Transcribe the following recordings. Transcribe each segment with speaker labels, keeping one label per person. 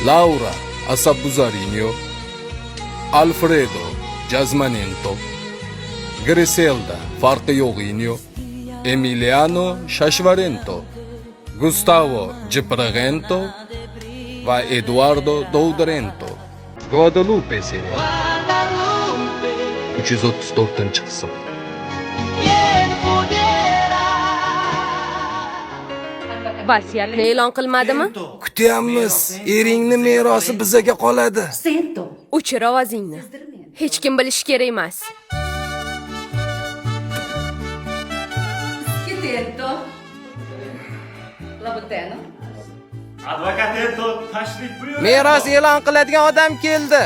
Speaker 1: Laura Asabuzzarinyo, Alfredo Jazmanento, Griselda Farqi yo'g'inyo, Emiliano Shashvarento, Gustavo Jipragento va Eduardo Doudrento. Guadalupe seriali. 334-qism.
Speaker 2: Vasiyatni e'lon qilmadimi?
Speaker 1: Kutyapmiz. Eringni merosi bizaga qoladi.
Speaker 2: O'chir ovozingni. Hech kim bilishi kerak emas.
Speaker 3: Schitento. Laboteno.
Speaker 4: Advokatento tashrif buyurdi.
Speaker 5: Meros e'lon qiladigan odam keldi.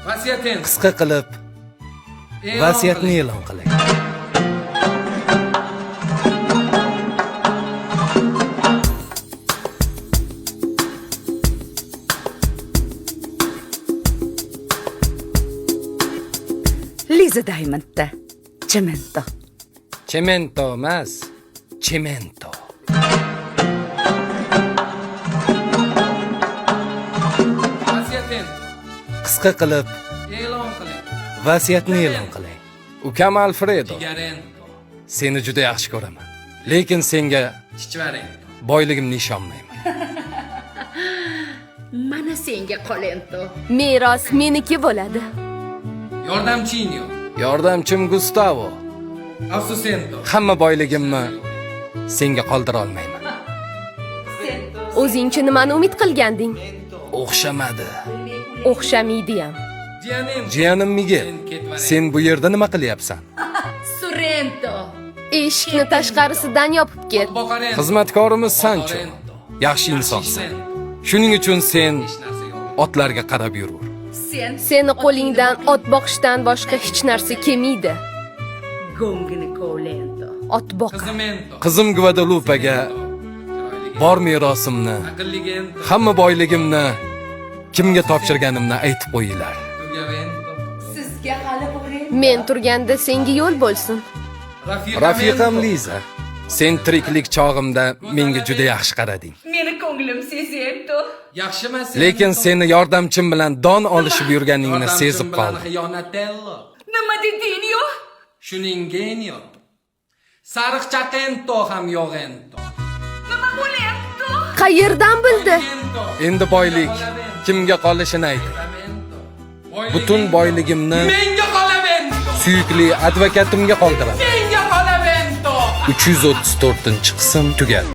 Speaker 6: Vasiyatento.
Speaker 5: Qisqa qilib vasiyatni e'lon qiling.
Speaker 3: Liza Diamondda. Cemento.
Speaker 1: Chemento emas, chemento.
Speaker 6: Vasiyatento.
Speaker 5: Qisqa qilib
Speaker 6: E'lon qiling.
Speaker 5: vasiyatni e'lon qiling.
Speaker 1: Ukam Alfredo,
Speaker 6: Jigarento.
Speaker 1: seni juda yaxshi ko'raman. Lekin senga
Speaker 6: Chichvarento.
Speaker 1: boyligimni ishonmayman.
Speaker 3: Mana senga Kolento.
Speaker 2: Meros meniki bo'ladi.
Speaker 6: Yordamchinyo.
Speaker 1: Yordamchim Gustavo,
Speaker 6: Afsusento.
Speaker 1: hamma boyligimni senga qoldira olmayman.
Speaker 2: O'zingcha nimani umid qilganding?
Speaker 1: O'xshamadi.
Speaker 2: O'xshamaydi ham.
Speaker 6: Jiyanento.
Speaker 1: Jiyanim Miguel, sen bu yerda nima qilyapsan?
Speaker 3: Sorrento.
Speaker 2: Eshikni tashqarisidan yopib ket.
Speaker 6: Boqarento.
Speaker 1: Xizmatkorimiz Sancho. Yaxshi insonsan. Shuning uchun sen
Speaker 6: Hech narsa yo'q.
Speaker 1: otlarga qarab yurur.
Speaker 3: Sen
Speaker 2: Seni qo'lingdan ot boqishdan boshqa hech narsa kelmaydi.
Speaker 3: Gongini Kolento.
Speaker 2: Ot boqar.
Speaker 6: Qizimento.
Speaker 1: Qizim Gvadalupaga bor merosimni,
Speaker 6: Aqlligento.
Speaker 1: hamma boyligimni kimga topshirganimni aytib qo'yinglar.
Speaker 6: Tugavento.
Speaker 3: Sizga hali borem.
Speaker 2: Men turganda senga yo'l bo'lsin.
Speaker 1: Rafiqam Liza, sen tiriklik chog'imda menga juda yaxshi qarading.
Speaker 3: Meni ko'nglim sezento.
Speaker 6: Yaxshimas.
Speaker 1: Lekin seni yordamchim bilan don olishib yurganingni sezib qoldim.
Speaker 6: Xiyonatello.
Speaker 3: Nima dedinyo?
Speaker 6: Shuning genio. Sariqchaqento ham yo'g'ento.
Speaker 3: Nima bo'lyapti?
Speaker 2: Qayerdan bildi?
Speaker 6: Ento.
Speaker 1: Endi boylik kimga qolishini ayt. Butun boyligimni
Speaker 6: Menga qolavento.
Speaker 1: suyukli advokatimga qoldiraman.
Speaker 6: Menga qolavento.
Speaker 1: 334-qism tugadi.